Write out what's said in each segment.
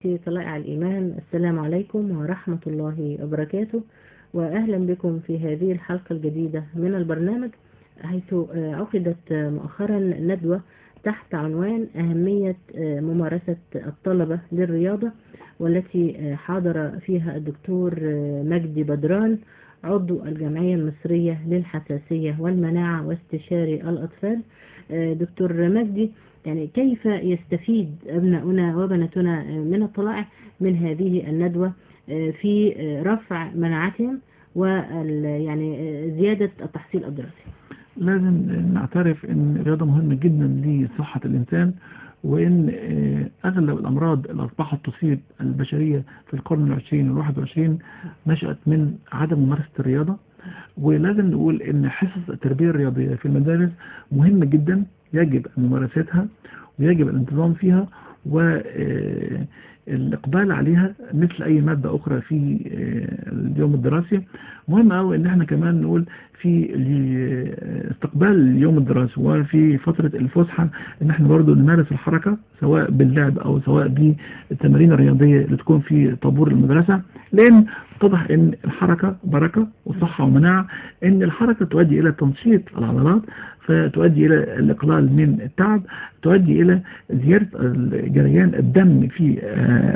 في طلائع الإيمان. السلام عليكم ورحمة الله وبركاته، وأهلا بكم في هذه الحلقة الجديدة من البرنامج، حيث عقدت مؤخرا ندوة تحت عنوان أهمية ممارسة الطلبة للرياضة، والتي حاضر فيها الدكتور مجدي بدران عضو الجمعية المصرية للحساسية والمناعة واستشاري الأطفال. دكتور مجدي، يعني كيف يستفيد أبناؤنا وبناتنا من الطلائع من هذه الندوة في رفع مناعتهم ويعني زيادة التحصيل الدراسي؟ لازم نعترف ان الرياضة مهمة جدا لصحة الإنسان، وإن أغلب الأمراض اللي أصبحت تصيب البشرية في القرن العشرين والواحد وعشرين نشأت من عدم ممارسة الرياضة. ولازم نقول إن حصص التربية الرياضية في المدارس مهمة جدا، يجب ممارستها ويجب الانتظام فيها والإقبال عليها مثل أي مادة أخرى في اليوم الدراسي. مهم أوي إن احنا كمان نقول في استقبال اليوم الدراسي وفي فترة الفسحة إن احنا برضو نمارس الحركة، سواء باللعب أو سواء بالتمارين الرياضية اللي تكون في طابور المدرسة، لأن اتضح إن الحركة بركة وصحة ومناعة، إن الحركة تؤدي إلى تنشيط العضلات، فتؤدي إلى الإقلال من التعب، تؤدي إلى زيادة جريان الدم في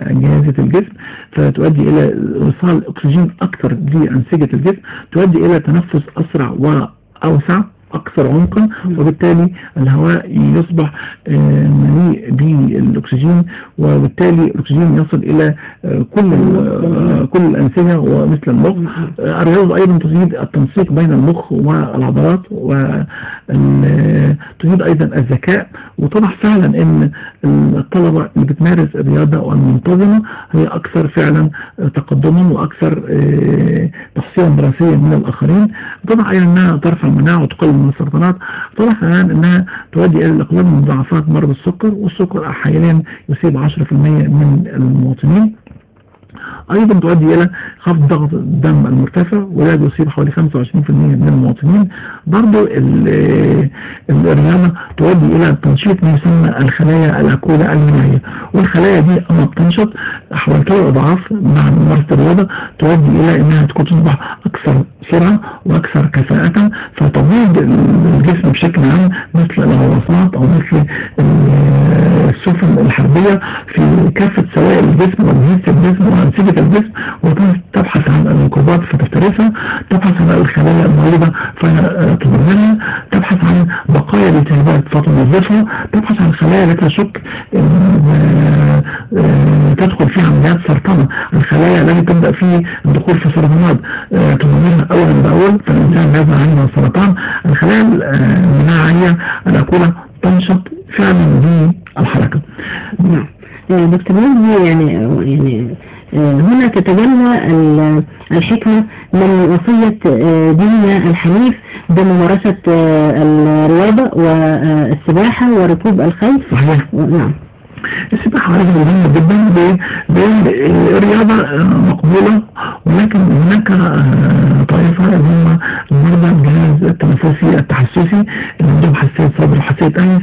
أجهزة الجسم، فتؤدي إلى وصال أكسجين أكثر لأنسجة الجسم، تؤدي إلى تنفس أسرع وأوسع أكثر عمقا، وبالتالي الهواء يصبح مليء بالأكسجين، وبالتالي الأكسجين يصل إلى كل الأنسجة ومثل المخ. الرياضة أيضا تزيد التنسيق بين المخ والعضلات، وتزيد أيضا الذكاء. وطبعا فعلا أن الطلبة اللي بتمارس الرياضة والمنتظمة هي أكثر فعلا تقدما وأكثر تحصيلا دراسيا من الآخرين. طبعا أيضا أنها ترفع المناعة وتقلل من السرطانات. طبعا كمان انها تؤدي الى الاقلال من مضاعفات مرض السكر، والسكر احيانا يصيب 10% من المواطنين. ايضا تؤدي الى خفض ضغط الدم المرتفع، وده بيصيب حوالي 25% من المواطنين. برضو الرياضة تؤدي الى تنشيط ما يسمى الخلايا الاكوله المناعية، والخلايا دي اما بتنشط حوالي 3 اضعاف مع ممارسة الرياضة، تؤدي الى انها تكون تصبح اكثر سرعة واكثر كفاءة، فتبيض الجسم بشكل عام مثل الغواصات او مثل السفن الحربية في كافة سوائل الجسم واجهزة الجسم وانسجه الجسم، وتبحث عن الميكروبات فتفترسها، تبحث عن الخلايا المريضة فتدمرها، تبحث عن بقايا الالتهابات فتنظفها، تبحث عن الخلايا التي تشك تدخل فيها عمليات سرطانه، الخلايا التي تبدا في الدخول في سرطانات تدمرها اولا باول، فالانسان يزرع عنده السرطان. الخلايا المناعية الاكوله تنشط فعلا بالحركة. نعم دكتور مجدي، يعني هنا تتجلى الحكمة من وصية ديننا الحنيف بممارسة الرياضة والسباحة وركوب الخيل. صحيح. نعم. السباحة مهمة جدا، لأن الرياضة مقبولة، ولكن هناك طائفة اللي هم المرضى الجهاز التنفسي التحسسي اللي عندهم حساسية صدر وحساسية أنف،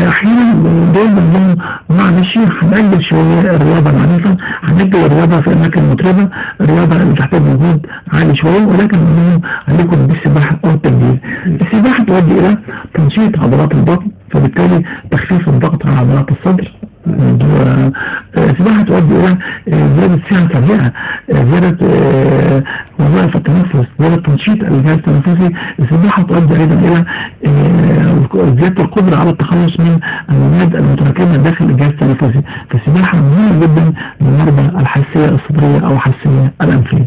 أحيانا دول بنقول معلش هنأجل شوية الرياضة العنيفة، هنأجل الرياضة في أماكن متربة، الرياضة اللي تحتاج مجهود عالي شوية، ولكن بنقول عليكم بالسباحة أو التجديد. السباحة تؤدي إلى تنشيط عضلات البطن، فبالتالي تخفيف الضغط على عضلات الصدر. السباحة تؤدي إلى زيادة سعة الرئة، زيادة وظائف التنفس، زيادة تنشيط الجهاز التنفسي. السباحة تؤدي أيضا إلى زيادة القدرة على التخلص من المواد المتراكمة داخل الجهاز التنفسي. فالسباحة مهمة جدا للمرضى الحساسية الصدرية أو الحساسية الأنفية.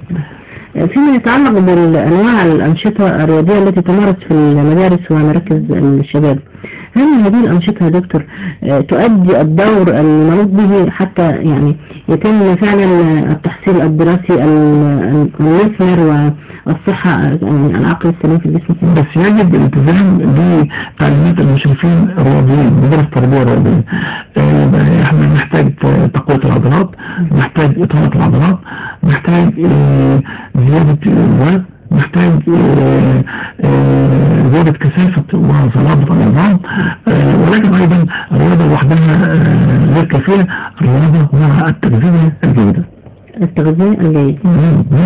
فيما يتعلق بالأنواع الأنشطة الرياضية التي تمارس في المدارس ومراكز الشباب، هل هذه الأنشطة يا دكتور تؤدي الدور المنوط به حتى يعني يتم فعلا التحصيل الدراسي المثمر والصحة يعني العقل السليم في الجسم؟ بس يجب الالتزام بتعليمات المشرفين الرياضيين مدارس التربية الرياضية. احنا نحتاج تقوية العضلات، نحتاج إطالة العضلات، نحتاج زيادة الوزن، محتاج زيادة كثافة وصلابة العظام، ولكن أيضا الرياضة لوحدها غير كافية، الرياضة مع التغذية الجيدة. التغذية الجيدة.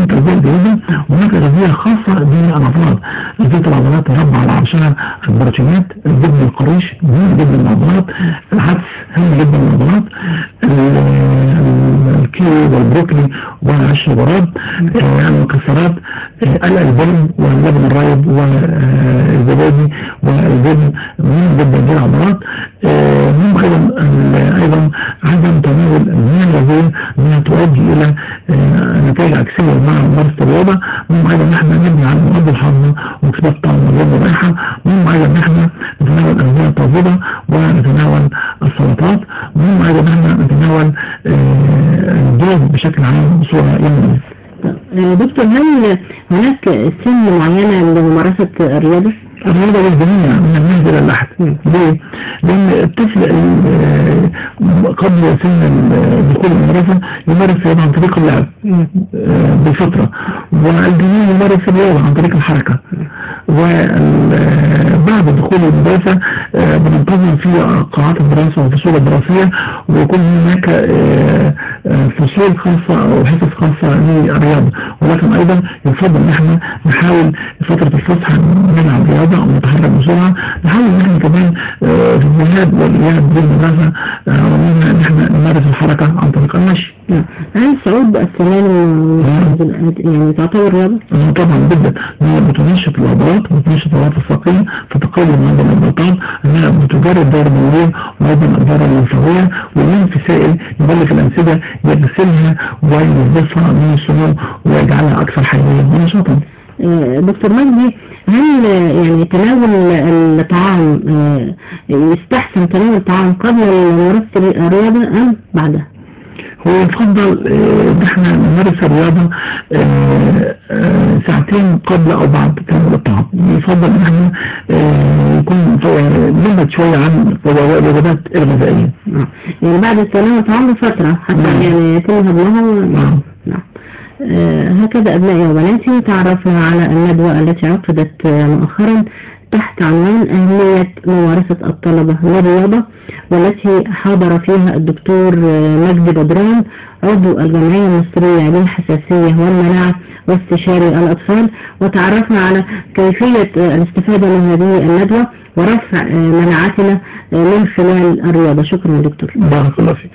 التغذية الجيدة، هناك تغذية خاصة بالعضلات، زيت العضلات رب على عرشها البروتينات، الجبن القريش مهم جدا للعضلات، العدس مهم جدا للعضلات، الكيوي والبروكلي وعش الغراب، المكسرات، الألبان واللبن الرايب والزبادي والجبن مهم جدا للعضلات. مهم أيضا عدم تناول المياه الغازية انها تؤدي الى نتائج عكسية مع ممارسة الرياضة. مهم ايضا ان احنا نبني على المواد الحافظة ومكسبات الطعم واللون والرائحه. مهم ايضا ان احنا نتناول الاغذية الطازجه ونتناول السلطات. مهم ايضا ان احنا نتناول الدوز بشكل عام بصورة يومية. دكتور، هل هناك سن معينة لممارسة الرياضة؟ الرياضة للجميع من المهد إلى اللحد. ليه؟ لأن الطفل قبل سن دخول المدرسة يمارس الرياضة عن طريق اللعب بالفطرة، والجميع يمارس الرياضة عن طريق الحركة. وبعد دخول المدرسة بننتظم في قاعات الدراسة والفصول الدراسية، ويكون هناك فصول خاصة أو حصص خاصة للرياضة، ولكن أيضا يفضل إن احنا نحاول فترة الفسحة نلعب رياضة أو نتحرك بسرعة، نحاول إن احنا كمان في الذهاب والإياب بالمدرسة إن احنا نمارس الحركة عن طريق المشي. هل صعود السلالم يعني تعتبر رياضة؟ طبعا جدا، انها بتنشط العضلات، بتنشط العضلات الساقية فتقوي معدل البطان، انها بتجرد الدورة الدموية وايضا الدورة الليمفاوية، والليمف سائل يغلف الانسجة يغسلها وينظفها من السموم ويجعلها اكثر حيوية ونشاطا. دكتور مجدي، هل يعني تناول الطعام يستحسن تناول الطعام قبل ممارسة الرياضة أم بعدها؟ هو يفضل ان احنا نمارس الرياضة ساعتين قبل او بعد تناول الطعام. يفضل ان احنا يكون نبعد شوية عن الوجبات الغذائية. يعني بعد تناول الطعام بفترة حتى يعني يتم هضمها. نعم. هكذا أبنائي وبناتي تعرفنا على الندوة التي عقدت مؤخرا تحت عنوان أهمية ممارسة الطلبة للرياضة، والتي حاضر فيها الدكتور مجدي بدران عضو الجمعية المصرية للحساسية والمناعة واستشاري الأطفال، وتعرفنا على كيفية الاستفادة من هذه الندوة ورفع مناعتنا من خلال الرياضة. شكرا دكتور. بارك الله فيك.